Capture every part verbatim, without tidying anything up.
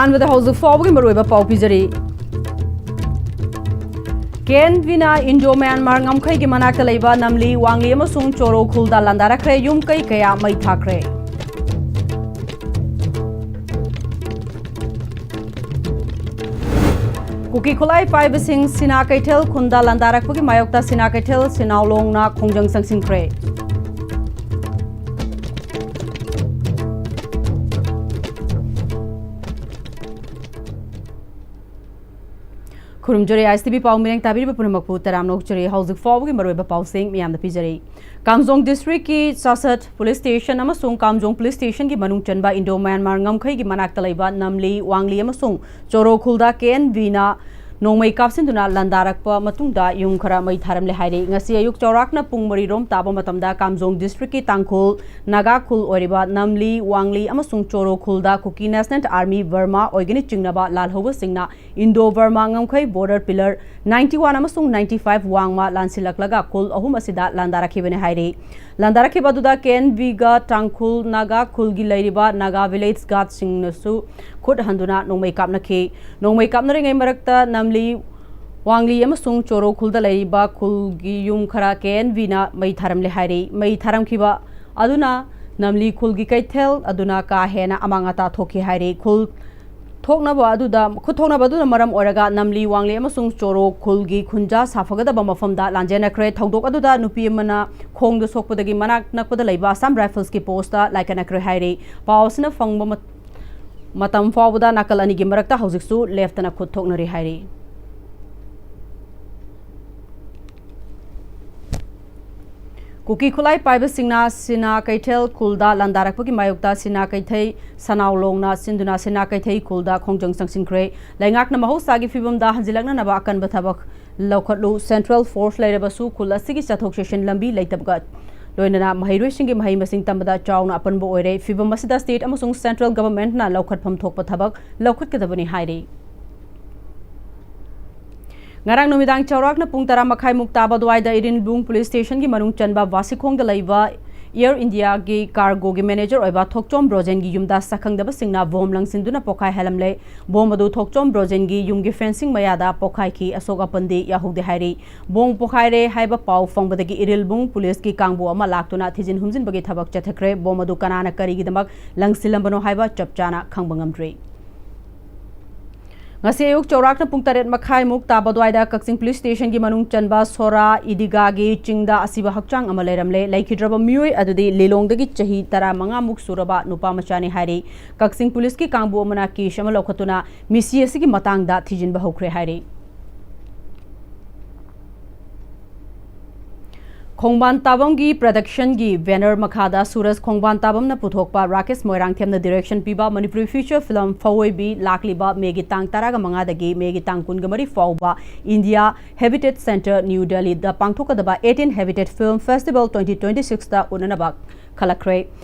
ꯑꯍꯥꯟꯕꯗ ꯍꯧꯖꯤꯛ ꯐꯥꯎꯕꯒꯤ ꯃꯔꯨꯑꯣꯏꯕ ꯄꯥꯎ ꯄꯤꯖꯔꯤ꯫ ꯀꯦ ꯑꯦꯟ ꯕꯤꯅ ꯏꯟꯗꯣ ꯃ꯭ꯌꯥꯟꯃꯥꯔ ꯉꯝꯈꯩꯒꯤ ꯃꯅꯥꯛꯇ ꯂꯩꯕ ꯅꯝꯂꯤ, ꯋꯥꯡꯂꯤ ꯑꯃꯁꯨꯡ ꯆꯣꯔꯣ ꯈꯨꯜꯗ ꯂꯥꯟꯗꯥꯔꯛꯈ꯭ꯔꯦ, ꯌꯨꯝ ꯀꯩ ꯀꯌꯥ ꯃꯩ ꯊꯥꯈ꯭ꯔꯦ꯫ ꯀꯨꯀꯤ ꯈꯨꯠꯂꯥꯏ ꯄꯥꯏꯕꯁꯤꯡ ꯁꯤꯅꯥ ꯀꯩꯊꯦꯜ ꯈꯨꯟꯗ ꯂꯥꯟꯗꯥꯔꯛꯄꯒꯤ ꯃꯥꯌꯣꯛꯇ ꯁꯤꯅꯥ ꯀꯩꯊꯦꯜ ꯁꯤꯅꯥꯎꯂꯣꯡꯅ ꯈꯣꯡꯖꯪ ꯆꯪꯁꯤꯟꯈ꯭ꯔꯦ꯫ ꯈꯨꯔꯨꯝꯖꯔꯤ, ꯑꯥꯏ ꯑꯦꯁ ꯇꯤ ꯚꯤ ꯄꯥꯎ ꯃꯤꯔꯦꯡ ꯇꯥꯕꯤꯔꯤꯕ ꯄꯨꯝꯅꯃꯛꯄꯨ ꯇꯔꯥꯝꯅ ꯑꯣꯛꯆꯔꯤ꯫ ꯍꯧꯖꯤꯛ ꯐꯥꯎꯕꯒꯤ ꯃꯔꯨꯑꯣꯏꯕ ꯄꯥꯎꯁꯤꯡ ꯃꯤꯌꯥꯝꯗ ꯄꯤꯖꯔꯤ꯫ ꯀꯥꯝꯖꯣꯡ ꯗꯤꯁꯇ꯭ꯔꯤꯛꯀꯤ ꯆꯥꯁꯠ ꯄꯨꯂꯤꯁ ꯁ꯭ꯇꯦꯁꯟ ꯑꯃꯁꯨꯡ ꯀꯥꯝꯖꯣꯡ ꯄꯨꯂꯤꯁ ꯁ꯭ꯇꯦꯁꯟꯒꯤ ꯃꯅꯨꯡ ꯆꯟꯕ ꯏꯟꯗꯣ ꯃ꯭ꯌꯥꯟꯃꯥꯔ ꯉꯝꯈꯩꯒꯤ ꯃꯅꯥꯛꯇ ꯂꯩꯕ ꯅꯝꯂꯤ, ꯋꯥꯡꯂꯤ ꯑꯃꯁꯨꯡ ꯆꯣꯔꯣ ꯈꯨꯜꯗ ꯀꯦ ꯑꯦꯟ ꯕꯤꯅ ꯅꯣꯡꯃꯩ ꯀꯥꯞꯁꯤꯟꯗꯨꯅ ꯂꯥꯟꯗꯥꯔꯛꯄ ꯃꯇꯨꯡꯗ ꯌꯨꯝ ꯈꯔ ꯃꯩ ꯊꯥꯔꯝꯂꯦ ꯍꯥꯏꯔꯤ꯫ ꯉꯁꯤ ꯑꯌꯨꯛ ꯆꯥꯎꯔꯥꯛꯅ ꯄꯨꯡ ꯃꯔꯤ ꯔꯣꯝ ꯇꯥꯕ ꯃꯇꯝꯗ ꯀꯥꯝꯖꯣꯡ ꯗꯤꯁꯇ꯭ꯔꯤꯛꯀꯤ ꯇꯥꯡꯈꯨꯜ ꯅꯥꯒꯥ ꯈꯨꯜ ꯑꯣꯏꯔꯤꯕ ꯅꯝꯂꯤ, ꯋꯥꯡꯂꯤ ꯑꯃꯁꯨꯡ ꯆꯣꯔꯣ ꯈꯨꯜꯗ ꯀꯨꯀꯤ ꯅꯦꯁꯅꯦꯜ ꯑꯥꯔꯃꯤ ꯕꯔꯃꯥ ꯑꯣꯏꯒꯅꯤ ꯆꯤꯡꯅꯕ ꯂꯥꯜꯍꯧꯕꯁꯤꯡꯅ ꯏꯟꯗꯣ ꯕꯔꯃꯥ ꯉꯝꯈꯩ ꯕꯣꯔꯗꯔ ꯄꯤꯂꯔ ꯅꯥꯏꯟꯇꯤ ꯋꯥꯟ ꯑꯃꯁꯨꯡ ꯅꯥꯏꯟꯇꯤ ꯐꯥꯏꯚ ꯋꯥꯡꯃ ꯂꯥꯟꯁꯤꯜꯂꯛꯂꯒ ꯈꯨꯜ ꯑꯍꯨꯝ ꯑꯁꯤꯗ ꯂꯥꯟꯗꯥꯔꯛꯈꯤꯕꯅꯤ ꯍꯥꯏꯔꯤ꯫ ꯂꯥꯟꯗꯥꯔꯛꯈꯤꯕ ꯑꯗꯨꯗ ꯀꯦ ꯑꯦꯟ ꯕꯤꯒ ꯇꯥꯡꯈꯨꯜ ꯅꯥꯒꯥ ꯈꯨꯜꯒꯤ ꯂꯩꯔꯤꯕ ꯅꯥꯒꯥ ꯚꯤꯂꯦꯖ ꯒꯥꯔꯗꯁꯤꯡꯅꯁꯨ ꯈꯨꯠ ꯍꯟꯗꯨꯅ ꯅꯣꯡꯃꯩ ꯀꯥꯞꯅꯈꯤ꯫ ꯅꯣꯡꯃꯩ ꯀꯥꯞꯅꯔꯤꯉꯩ ꯃꯔꯛꯇ ꯅꯝꯂꯤ, ꯋꯥꯡꯂꯤ ꯑꯃꯁꯨꯡ ꯆꯣꯔꯣ ꯈꯨꯜꯗ ꯂꯩꯔꯤꯕ ꯈꯨꯜꯒꯤ ꯌꯨꯝ ꯈꯔ ꯀꯦ ꯑꯦꯟ ꯕꯤꯅ ꯃꯩ ꯊꯥꯔꯝꯂꯦ ꯍꯥꯏꯔꯤ꯫ ꯃꯩ ꯊꯥꯔꯝꯈꯤꯕ ꯑꯗꯨꯅ ꯅꯝꯂꯤ ꯈꯨꯜꯒꯤ ꯀꯩꯊꯦꯜ ꯑꯗꯨꯅ ꯀꯥ ꯍꯦꯟꯅ ꯑꯃꯥꯡ ꯑꯇꯥ ꯊꯣꯛꯈꯤ ꯍꯥꯏꯔꯤ꯫ ꯈꯨꯜ ꯊꯣꯛꯅꯕ ꯑꯗꯨꯗ, ꯈꯨꯠ ꯊꯣꯛꯅꯕ ꯑꯗꯨꯅ ꯃꯔꯝ ꯑꯣꯏꯔꯒ ꯅꯝꯂꯤ, ꯋꯥꯡꯂꯤ ꯑꯃꯁꯨꯡ ꯆꯣꯔꯣ ꯈꯨꯜꯒꯤ ꯈꯨꯟꯖꯥ ꯁꯥꯐꯒꯗꯕ ꯃꯐꯝꯗ ꯂꯥꯟꯖꯦꯟꯅꯈ꯭ꯔꯦ꯫ ꯊꯧꯗꯣꯛ ꯑꯗꯨꯗ ꯅꯨꯄꯤ ꯑꯃꯅ ꯈꯣꯡꯗ ꯁꯣꯛꯄꯗꯒꯤ ꯃꯅꯥꯛ ꯅꯛꯄꯗ ꯂꯩꯕ ꯑꯁꯥꯝ ꯔꯥꯏꯐꯜꯁꯀꯤ ꯄꯣꯁꯇ ꯂꯥꯏꯀꯠꯅꯈ꯭ꯔꯦ ꯍꯥꯏꯔꯤ꯫ ꯄꯥꯎ ꯑꯁꯤꯅ ꯐꯪꯕ ꯃꯠ-, ꯃꯇꯝ ꯐꯥꯎꯕꯗ ꯅꯥꯀꯜ ꯑꯅꯤꯒꯤ ꯃꯔꯛꯇ ꯍꯧꯖꯤꯛꯁꯨ ꯂꯦꯞꯇꯅ ꯈꯨꯠ ꯊꯣꯛꯅꯔꯤ ꯍꯥꯏꯔꯤ꯫ ꯀꯨꯀꯤ ꯈꯨꯠꯂꯥꯏ ꯄꯥꯏꯕꯁꯤꯡꯅ ꯁꯤꯅꯥ ꯀꯩꯊꯦꯜ ꯈꯨꯜꯗ ꯂꯥꯟꯗꯥꯔꯛꯄꯒꯤ ꯃꯥꯌꯣꯛꯇ ꯁꯤꯅꯥ ꯀꯩꯊꯩ ꯁꯅꯥꯎꯂꯣꯡꯅ ꯁꯤꯟꯗꯨꯅ ꯁꯤꯅꯥ ꯀꯩꯊꯩ ꯈꯨꯜꯗ ꯈꯣꯡꯖꯪ ꯆꯪꯁꯤꯟꯈ꯭ꯔꯦ꯫ ꯂꯩꯉꯥꯛꯅ ꯃꯍꯧꯁꯥꯒꯤ ꯐꯤꯕꯝꯗ ꯍꯟꯖꯤꯜꯂꯛꯅꯅꯕ ꯑꯀꯟꯕ ꯊꯕꯛ ꯂꯧꯈꯠꯂꯨ꯫ ꯁꯦꯟꯇ꯭ꯔꯦꯜ ꯐꯣꯔꯁ ꯂꯩꯔꯕꯁꯨ ꯈꯨꯜ ꯑꯁꯤꯒꯤ ꯆꯠꯊꯣꯛ ꯆꯠꯁꯤꯟ ꯂꯝꯕꯤ ꯂꯩꯇꯕꯒ ꯂꯣꯏꯅꯅ ꯃꯍꯩꯔꯣꯏꯁꯤꯡꯒꯤ ꯃꯍꯩ ꯃꯁꯤꯡ ꯇꯝꯕꯗ ꯆꯥꯎꯅ ꯑꯄꯟꯕ ꯑꯣꯏꯔꯦ꯫ ꯐꯤꯕꯝ ꯑꯁꯤꯗ ꯁ꯭ꯇꯦꯠ ꯑꯃꯁꯨꯡ ꯁꯦꯟꯇ꯭ꯔꯦꯜ ꯒꯚꯔꯟꯃꯦꯟꯠꯅ ꯂꯧꯈꯠꯐꯝ ꯊꯣꯛꯄ ꯊꯕꯛ ꯂꯧꯈꯠꯀꯗꯕꯅꯤ ꯍꯥꯏꯔꯤ꯫ ꯉꯔꯥꯡ ꯅꯨꯃꯤꯗꯥꯡ ꯆꯥꯎꯔꯥꯛꯅ ꯄꯨꯡ ꯇꯔꯥ ꯃꯈꯥꯏꯃꯨꯛ ꯇꯥꯕ ꯑꯗꯨꯋꯥꯏꯗ ꯏꯔꯤꯟꯕꯨꯡ ꯄꯨꯂꯤꯁ ꯁ꯭ꯇꯦꯁꯟꯒꯤ ꯃꯅꯨꯡ ꯆꯟꯕ ꯕꯥꯁꯤꯈꯣꯡꯗ ꯂꯩꯕ ꯑꯦꯌꯔ ꯏꯟꯗꯤꯌꯥꯒꯤ ꯀꯥꯔꯒꯣꯒꯤ ꯃꯦꯅꯦꯖꯔ ꯑꯣꯏꯕ ꯊꯣꯛꯆꯣꯝ ꯕ꯭ꯔꯣꯖꯦꯟꯒꯤ ꯌꯨꯝꯗ ꯁꯛꯈꯪꯗꯕꯁꯤꯡꯅ ꯕꯣꯝ ꯂꯪꯁꯤꯟꯗꯨꯅ ꯄꯣꯈꯥꯏꯍꯜꯂꯝꯂꯦ꯫ ꯕꯣꯝ ꯑꯗꯨ ꯊꯣꯛꯆꯣꯝ ꯕ꯭ꯔꯣꯖꯦꯟꯒꯤ ꯌꯨꯝꯒꯤ ꯐꯦꯟꯁꯤꯡ ꯃꯌꯥꯗ ꯄꯣꯈꯥꯏꯈꯤ꯫ ꯑꯁꯣꯛ ꯑꯄꯟꯗꯤ ꯌꯥꯎꯍꯧꯗꯦ ꯍꯥꯏꯔꯤ꯫ ꯕꯣꯝ ꯄꯣꯈꯥꯏꯔꯦ ꯍꯥꯏꯕ ꯄꯥꯎ ꯐꯪꯕꯗꯒꯤ ꯏꯔꯤꯜꯕꯨꯡ ꯄꯨꯂꯤꯁꯀꯤ ꯀꯥꯡꯕꯨ ꯑꯃ ꯂꯥꯛꯇꯨꯅ ꯊꯤꯖꯤꯟ ꯍꯨꯝꯖꯤꯟꯕꯒꯤ ꯊꯕꯛ ꯆꯠꯊꯈ꯭ꯔꯦ꯫ ꯕꯣꯝ ꯑꯗꯨ ꯀꯅꯥꯅ ꯀꯔꯤꯒꯤꯗꯃꯛ ꯂꯪꯁꯤꯜꯂꯝꯕꯅꯣ ꯍꯥꯏꯕ ꯆꯞ ꯆꯥꯅ ꯈꯪꯕ ꯉꯝꯗ꯭ꯔꯤ꯫ ꯉꯁꯤ ꯑꯌꯨꯛ ꯆꯥꯎꯔꯥꯛꯅ ꯄꯨꯡ ꯇꯔꯦꯠ ꯃꯈꯥꯏꯃꯨꯛ ꯇꯥꯕ ꯑꯗꯨꯋꯥꯏꯗ ꯀꯛꯆꯤꯡ ꯄꯨꯂꯤꯁ ꯁ꯭ꯇꯦꯁꯟꯒꯤ ꯃꯅꯨꯡ ꯆꯟꯕ ꯁꯣꯔꯥ ꯏꯗꯤꯒꯥꯒꯤ ꯆꯤꯡꯗ ꯑꯁꯤꯕ ꯍꯛꯆꯥꯡ ꯑꯃ ꯂꯩꯔꯝꯂꯦ꯫ ꯂꯩꯈꯤꯗ꯭ꯔꯕ ꯃꯤꯑꯣꯏ ꯑꯗꯨꯗꯤ ꯂꯤꯂꯣꯡꯗꯒꯤ ꯆꯍꯤ ꯇꯔꯥꯃꯉꯥꯃꯨꯛ ꯁꯨꯔꯕ ꯅꯨꯄꯥ ꯃꯆꯥꯅꯤ ꯍꯥꯏꯔꯤ꯫ ꯀꯛꯆꯤꯡ ꯄꯨꯂꯤꯁꯀꯤ ꯀꯥꯡꯕꯨ ꯑꯃꯅ ꯀꯦꯁ ꯑꯃ ꯂꯧꯈꯠꯇꯨꯅ ꯃꯤꯁꯤ ꯑꯁꯤꯒꯤ ꯃꯇꯥꯡꯗ ꯊꯤꯖꯤꯟꯕ ꯍꯧꯈ꯭ꯔꯦ ꯍꯥꯏꯔꯤ꯫ ꯈꯣꯡꯕꯥꯟ ꯇꯥꯕꯝꯒꯤ ꯄ꯭ꯔꯗꯛꯁꯟꯒꯤ ꯕꯦꯅꯔ ꯃꯈꯥꯗ ꯁꯨꯔꯖ ꯈꯣꯡꯕꯥꯟ ꯇꯥꯕꯝꯅ ꯄꯨꯊꯣꯛꯄ ꯔꯥꯀꯦꯁ ꯃꯣꯏꯔꯥꯡꯊꯦꯝꯅ ꯗꯤꯔꯦꯛꯁꯟ ꯄꯤꯕ ꯃꯅꯤꯄꯨꯔꯤ ꯐꯤꯆꯔ ꯐꯤꯂꯝ ꯐꯋꯣꯏꯕꯤ ꯂꯥꯛꯂꯤꯕ ꯃꯦꯒꯤ ꯇꯥꯡ ꯇꯔꯥꯒ ꯃꯉꯥꯗꯒꯤ ꯃꯦꯒꯤ ꯇꯥꯡ ꯀꯨꯟꯒ ꯃꯔꯤ ꯐꯥꯎꯕ ꯏꯟꯗꯤꯌꯥ ꯍꯦꯕꯤꯇꯦꯠ ꯁꯦꯟꯇꯔ ꯅ꯭ꯌꯨ ꯗꯦꯜꯂꯤꯗ ꯄꯥꯡꯊꯣꯛꯀꯗꯕ eighteen habitat film festival twenty twenty ꯁꯤꯛꯁꯇ ꯎꯠꯅꯅꯕ ꯈꯜꯂꯛꯈ꯭ꯔꯦ꯫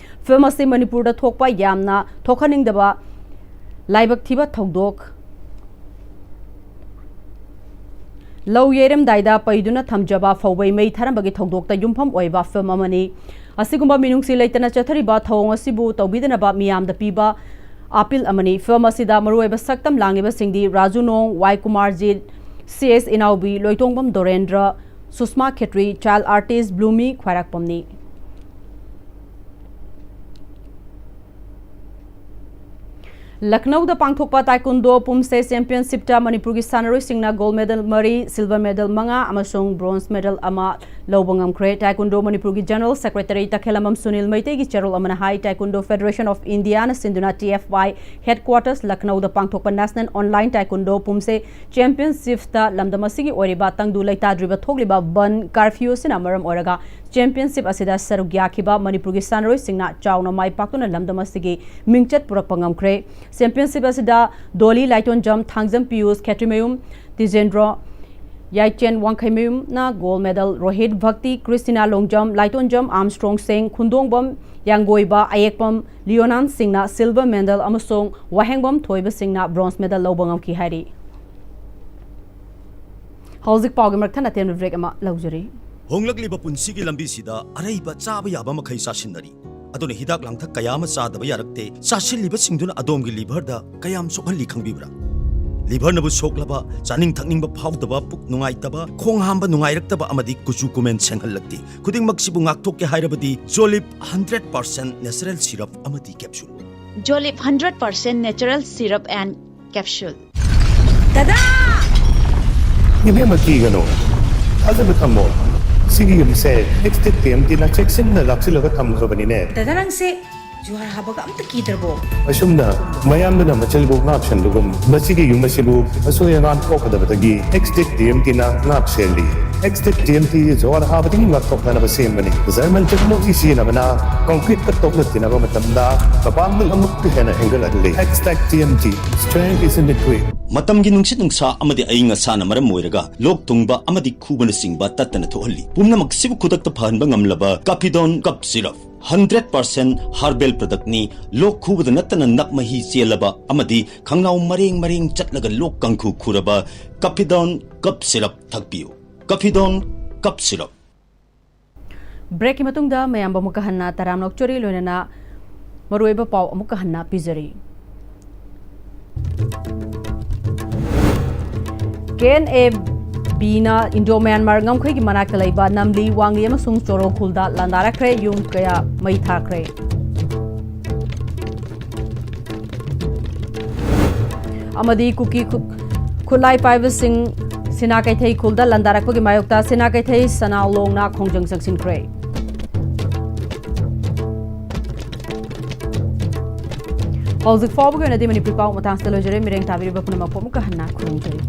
ꯐꯤꯂꯝ ꯑꯁꯤ ꯃꯅꯤꯄꯨꯔꯗ ꯊꯣꯛꯄ ꯌꯥꯝꯅ ꯊꯣꯛꯍꯟꯅꯤꯡꯗꯕ ꯂꯥꯏꯕꯛ ꯊꯤꯕ ꯊꯧꯗꯣꯛ, ꯂꯧ ꯌꯩꯔꯝꯗꯥꯏꯗ ꯄꯩꯗꯨꯅ ꯊꯝꯖꯕ ꯐꯧꯕꯩ ꯃꯩ ꯊꯥꯔꯝꯕꯒꯤ ꯊꯧꯗꯣꯛꯇ ꯌꯨꯝꯐꯝ ꯑꯣꯏꯕ ꯐꯤꯂꯝ ꯑꯃꯅꯤ꯫ ꯑꯁꯤꯒꯨꯝꯕ ꯃꯤꯅꯨꯡꯁꯤ ꯂꯩꯇꯅ ꯆꯠꯊꯔꯤꯕ ꯊꯧꯑꯣꯡ ꯑꯁꯤꯕꯨ ꯇꯧꯕꯤꯗꯅꯕ ꯃꯤꯌꯥꯝꯗ ꯄꯤꯕ ꯑꯥꯄꯤꯜ ꯑꯃꯅꯤ꯫ ꯐꯤꯂꯝ ꯑꯁꯤꯗ ꯃꯔꯨꯑꯣꯏꯕ ꯁꯛꯇꯝ ꯂꯥꯡꯂꯤꯕꯁꯤꯡꯗꯤ ꯔꯥꯖꯨ ꯅꯣꯡ, ꯋꯥꯏ ꯀꯨꯃꯥꯔꯖꯤꯠ, ꯁꯤ ꯑꯦꯁ ꯏꯅꯥꯎꯕꯤ, ꯂꯣꯏꯇꯣꯡꯕꯝ ꯗꯣꯔꯦꯟꯗ꯭ꯔ, ꯁꯨꯁꯃꯥ ꯈꯦꯇ꯭ꯔꯤ, ꯆꯥꯏꯜ ꯑꯥꯔꯇꯤꯁ ꯕ꯭ꯂꯨꯃꯤ ꯈ꯭ꯋꯥꯏꯔꯥꯛꯄꯝꯅꯤ꯫ ꯂꯈꯅꯧꯗ ꯄꯥꯡꯊꯣꯛꯄ ꯇꯥꯏꯀꯨꯟꯗꯣ ꯄꯨꯝꯁꯦ ꯆꯦꯝꯄꯤꯌꯟꯁꯤꯞꯇ ꯃꯅꯤꯄꯨꯔꯒꯤ ꯁꯥꯟꯅꯔꯣꯏꯁꯤꯡꯅ ꯒꯣꯜꯗ ꯃꯦꯗꯜ ꯃꯔꯤ, ꯁꯤꯜꯚꯔ ꯃꯦꯗꯜ ꯃꯉꯥ ꯑꯃꯁꯨꯡ ꯕ꯭ꯔꯣꯟꯖ ꯃꯦꯗꯜ ꯑꯃ ꯂꯧꯕ ꯉꯝꯈ꯭ꯔꯦ꯫ ꯇꯥꯏꯀꯨꯟꯗꯣ ꯃꯅꯤꯄꯨꯔꯒꯤ ꯖꯦꯅꯔꯦꯜ ꯁꯦꯀ꯭ꯔꯦꯇꯔꯤ ꯇꯈꯦꯂꯝꯕꯝ ꯁꯨꯅꯤꯜ ꯃꯩꯇꯩꯒꯤ ꯆꯦꯔꯣꯜ ꯑꯃꯅ ꯍꯥꯏ, ꯇꯥꯏꯀꯨꯟꯗꯣ ꯐꯦꯗꯔꯦꯁꯟ ꯑꯣꯐ ꯏꯟꯗꯤꯌꯥꯅ ꯁꯤꯟꯗꯨꯅ ꯇꯤ ꯑꯦꯐ ꯋꯥꯏ ꯍꯦꯗꯀ꯭ꯋꯥꯇꯔꯁ ꯂꯈꯅꯧꯗ ꯄꯥꯡꯊꯣꯛꯄ ꯅꯦꯁꯅꯦꯜ ꯑꯣꯟꯂꯥꯏꯟ ꯇꯥꯏꯀꯨꯟꯗꯣ ꯄꯨꯝꯁꯦ ꯆꯦꯝꯄꯤꯌꯟꯁꯤꯞꯇ ꯂꯝꯗꯝ ꯑꯁꯤꯒꯤ ꯑꯣꯏꯔꯤꯕ ꯇꯪꯗꯨ ꯂꯩꯇꯥꯗ꯭ꯔꯤꯕ ꯊꯣꯛꯂꯤꯕ ꯕꯟ ꯀꯥꯔꯐ꯭ꯌꯨ ꯑꯁꯤꯅ ꯃꯔꯝ ꯑꯣꯏꯔꯒ ꯆꯦꯝꯄꯤꯌꯟꯁꯤꯞ ꯑꯁꯤꯗ ꯁꯔꯨꯛ ꯌꯥꯈꯤꯕ ꯃꯅꯤꯄꯨꯔꯒꯤ ꯁꯥꯟꯅꯔꯣꯏꯁꯤꯡꯅ ꯆꯥꯎꯅ ꯃꯥꯏ ꯄꯥꯛꯇꯨꯅ ꯂꯝꯗꯝ ꯑꯁꯤꯒꯤ ꯃꯤꯡꯆꯠ ꯄꯨꯔꯛꯄ ꯉꯝꯈ꯭ꯔꯦ꯫ ꯆꯦꯝꯄꯤꯌꯟꯁꯤꯞ ꯑꯁꯤꯗ ꯗꯣꯂꯤ ꯂꯥꯏꯇꯣꯟꯖꯝ, ꯊꯥꯡꯖꯝ ꯄꯤꯌꯨꯁ, ꯈꯦꯇ꯭ꯔꯤꯃꯌꯨꯝ ꯇꯤꯖꯦꯟꯗ꯭ꯔꯣ, ꯌꯥꯏꯆꯦꯟ ꯋꯥꯡꯈꯩꯃꯌꯨꯝꯅ ꯒꯣꯜꯗ ꯃꯦꯗꯜ, ꯔꯣꯍꯤꯠ ꯚꯛꯇꯤ, ꯀ꯭ꯔꯤꯁꯇꯤꯅꯥ ꯂꯣꯡꯖꯝ, ꯂꯥꯏꯇꯣꯟꯖꯝ ꯑꯥꯔꯝꯁ꯭ꯇ꯭ꯔꯣꯡ ꯁꯤꯡ, ꯈꯨꯟꯗꯣꯡꯕꯝ ꯌꯥꯡꯒꯣꯏꯕ, ꯑꯌꯦꯛꯄꯝ ꯂꯤꯌꯣꯅꯥꯟ ꯁꯤꯡꯅ ꯁꯤꯜꯚꯔ ꯃꯦꯗꯜ ꯑꯃꯁꯨꯡ ꯋꯥꯍꯦꯡꯕꯝ ꯊꯣꯏꯕ ꯁꯤꯡꯅ ꯕ꯭ꯔꯣꯟꯖ ꯃꯦꯗꯜ ꯂꯧꯕ ꯉꯝꯈꯤ ꯍꯥꯏꯔꯤ꯫ ꯍꯧꯖꯤꯛ ꯄꯥꯎꯒꯤ ꯃꯔꯛ ꯊꯠꯅ ꯇꯦꯟꯕ ꯕ꯭ꯔꯦꯛ ꯑꯃ ꯂꯧꯖꯔꯤ꯫ ꯍꯣꯡꯂꯛꯂꯤꯕ ꯄꯨꯟꯁꯤꯒꯤ ꯂꯝꯕꯤꯁꯤꯗ ꯑꯔꯩꯕ ꯆꯥꯕ ꯌꯥꯕ ꯃꯈꯩ ꯆꯥꯁꯤꯟꯅꯔꯤ꯫ ꯑꯗꯨꯅ ꯍꯤꯗꯥꯛ ꯂꯥꯡꯊꯛ ꯀꯌꯥ ꯑꯃ ꯆꯥꯗꯕ ꯌꯥꯔꯛꯇꯦ꯫ ꯆꯥꯁꯤꯜꯂꯤꯕꯁꯤꯡꯗꯨꯅ ꯑꯗꯣꯝꯒꯤ ꯂꯤꯚꯔꯗ ꯀꯌꯥꯝ ꯁꯣꯛꯍꯜꯂꯤ ꯈꯪꯕꯤꯕ꯭ꯔꯥ? ꯂꯤꯚꯔꯅꯕꯨ ꯁꯣꯛꯂꯕ, ꯆꯥꯅꯤꯡ ꯊꯛꯅꯤꯡꯕ ꯐꯥꯎꯗꯕ, ꯄꯨꯛ ꯅꯨꯡꯉꯥꯏꯇꯕ, ꯈꯣꯡ ꯍꯥꯝꯕ ꯅꯨꯡꯉꯥꯏꯔꯛꯇꯕ ꯑꯃꯗꯤ ꯀꯨꯆꯨ ꯀꯨꯃꯦꯟ ꯁꯦꯡꯍꯜꯂꯛꯇꯦ꯫ ꯈꯨꯗꯤꯡꯃꯛꯁꯤꯕꯨ ꯉꯥꯛꯊꯣꯛꯀꯦ ꯍꯥꯏꯔꯕꯗꯤ ꯖꯣꯂꯤꯞ ꯍꯟꯗ꯭ꯔꯦꯠ ꯄꯥꯔꯁꯦꯟ ꯅꯦꯆꯔꯦꯜ ꯁꯤꯔꯞ ꯑꯃꯗꯤ capsule. Jolip hundred percent natural syrup and capsule. ꯗꯗꯥ! ꯏꯕꯦꯝꯃ, ꯀꯤꯒꯅꯨ꯫ ꯊꯥꯖꯕ ꯊꯝꯃꯣ꯫ ꯁꯤꯒꯤ ꯌꯨꯝꯁꯦ ꯑꯦꯛꯁꯇꯦꯛ ꯇꯤ ꯑꯦꯝ ꯇꯤꯅ ꯆꯦꯛꯁꯤꯟꯅ ꯂꯥꯛꯁꯤꯜꯂꯒ ꯊꯝꯈ꯭ꯔꯕꯅꯤꯅꯦ꯫ ꯗꯗꯥ, ꯅꯪꯁꯦ ꯖꯨꯍꯥꯔ ꯍꯥꯕꯒ ꯑꯝꯇ ꯀꯤꯗ꯭ꯔꯕꯣ? ꯑꯁꯨꯝꯅ ꯃꯌꯥꯝꯗꯨꯅ ꯃꯆꯜꯕꯨ ꯉꯥꯛ ꯁꯦꯟꯕꯒꯨꯝ, ꯃꯁꯤꯒꯤ ꯌꯨꯝ ꯑꯁꯤꯕꯨ ꯑꯁꯣꯏ ꯑꯉꯥꯝ ꯊꯣꯛꯀꯗꯕꯗꯒꯤ ꯑꯦꯛꯁꯇꯦꯛ ꯇꯤ ꯑꯦꯝ ꯇꯤꯅ ꯉꯥꯛ ꯁꯦꯜꯂꯤ꯫ ꯑꯦꯛꯁꯇꯦꯛ ꯇꯤ ꯑꯦꯝ ꯇꯤ ꯖꯨꯍꯥꯔ ꯍꯥꯕꯗꯒꯤ ꯉꯥꯛꯊꯣꯛꯅꯅꯕ ꯁꯦꯝꯕꯅꯤ꯫ ꯖꯔꯃꯟ ꯇꯦꯛꯅꯣꯂꯣꯖꯤ ꯁꯤꯖꯤꯟꯅꯕꯅ ꯀꯪꯀ꯭ꯔꯤꯠꯀ ꯇꯣꯛꯅ ꯇꯤꯟꯅꯕ ꯃꯇꯝꯗ ꯃꯄꯥꯡꯒꯜ ꯑꯃꯨꯛꯀ ꯍꯦꯟꯅ ꯍꯦꯟꯒꯠꯍꯜꯂꯤ꯫ ꯑꯦꯛꯁꯇꯦꯛ T M T, strength is in the grit. ꯃꯇꯝꯒꯤ ꯅꯨꯡꯁꯤꯠ ꯅꯨꯡꯁꯥ ꯑꯃꯗꯤ ꯑꯏꯪ ꯑꯁꯥꯅ ꯃꯔꯝ ꯑꯣꯏꯔꯒ ꯂꯣꯛ ꯊꯨꯡꯕ ꯑꯃꯗꯤ ꯈꯨꯕꯅꯆꯤꯡꯕ ꯇꯠꯇꯅ ꯊꯣꯛꯍꯜꯂꯤ꯫ ꯄꯨꯝꯅꯃꯛꯁꯤꯕꯨ ꯈꯨꯗꯛꯇ ꯐꯍꯟꯕ ꯉꯝꯂꯕ ꯀꯥꯐꯤꯗꯣꯟ cough syrup. Hundred percent herbal ꯄ꯭ꯔꯗꯛꯅꯤ꯫ ꯂꯣꯛ ꯈꯨꯕꯗ ꯅꯠꯇꯅ ꯅꯞ ꯃꯍꯤ ꯆꯦꯜꯂꯕ ꯑꯃꯗꯤ ꯈꯪꯅꯥꯎ ꯃꯔꯦꯡ ꯃꯔꯦꯡ ꯆꯠꯂꯒ ꯂꯣꯛ ꯀꯥꯡꯈꯨ ꯈꯨꯔꯕ ꯀꯥꯐꯤꯗꯣꯟ ꯀꯞ ꯁꯤꯔꯞ ꯊꯛꯄꯤꯌꯨ꯫ ꯀꯥꯐꯤꯗꯣꯟ cough syrup. ꯕ꯭ꯔꯦꯛꯀꯤ ꯃꯇꯨꯡꯗ ꯃꯌꯥꯝꯕꯨ ꯑꯃꯨꯛꯀ ꯍꯟꯅ ꯇꯔꯥꯝꯅ ꯑꯣꯛꯆꯔꯤ, ꯂꯣꯏꯅꯅ ꯃꯔꯨꯑꯣꯏꯕ ꯄꯥꯎ ꯑꯃꯨꯛꯀ ꯍꯟꯅ ꯄꯤꯖꯔꯤ꯫ ꯀꯦ ꯑꯦꯟ ꯑꯦ ꯕꯤꯅ ꯏꯟꯗꯣ ꯃ꯭ꯌꯥꯟꯃꯥꯔ ꯉꯝꯈꯩꯒꯤ ꯃꯅꯥꯛꯇ ꯂꯩꯕ ꯅꯝꯂꯤ, ꯋꯥꯡꯂꯤ ꯑꯃꯁꯨꯡ ꯆꯣꯔꯣ ꯈꯨꯜꯗ ꯂꯥꯟꯗꯥꯔꯛꯈ꯭ꯔꯦ, ꯌꯨꯝ ꯀꯌꯥ ꯃꯩ ꯊꯥꯈ꯭ꯔꯦ꯫ ꯑꯃꯗꯤ ꯀꯨꯀꯤ ꯈꯨ-, ꯈꯨꯠꯂꯥꯏ ꯄꯥꯏꯕꯁꯤꯡ ꯁꯤꯅꯥ ꯀꯩꯊꯩ ꯈꯨꯜꯗ ꯂꯥꯟꯗꯥꯔꯛꯄꯒꯤ ꯃꯥꯌꯣꯛꯇ ꯁꯤꯅꯥ ꯀꯩꯊꯩ ꯁꯅꯥꯂꯣꯡꯅ ꯈꯣꯡꯖꯪ ꯆꯪꯁꯤꯟꯈ꯭ꯔꯦ꯫ ꯍꯧꯖꯤꯛ ꯐꯥꯎꯕꯒꯤ ꯑꯣꯏꯅꯗꯤ ꯃꯅꯤꯄꯨꯔꯤ ꯄꯥꯎ ꯃꯇꯥꯡꯁꯤꯗ ꯂꯣꯏꯖꯔꯦ꯫ ꯃꯤꯠꯌꯦꯡ ꯇꯥꯕꯤꯔꯤꯕ ꯄꯨꯝꯅꯃꯛꯄꯨ ꯑꯃꯨꯛꯀ ꯍꯟꯅ ꯈꯨꯔꯨꯝꯖꯔꯤ꯫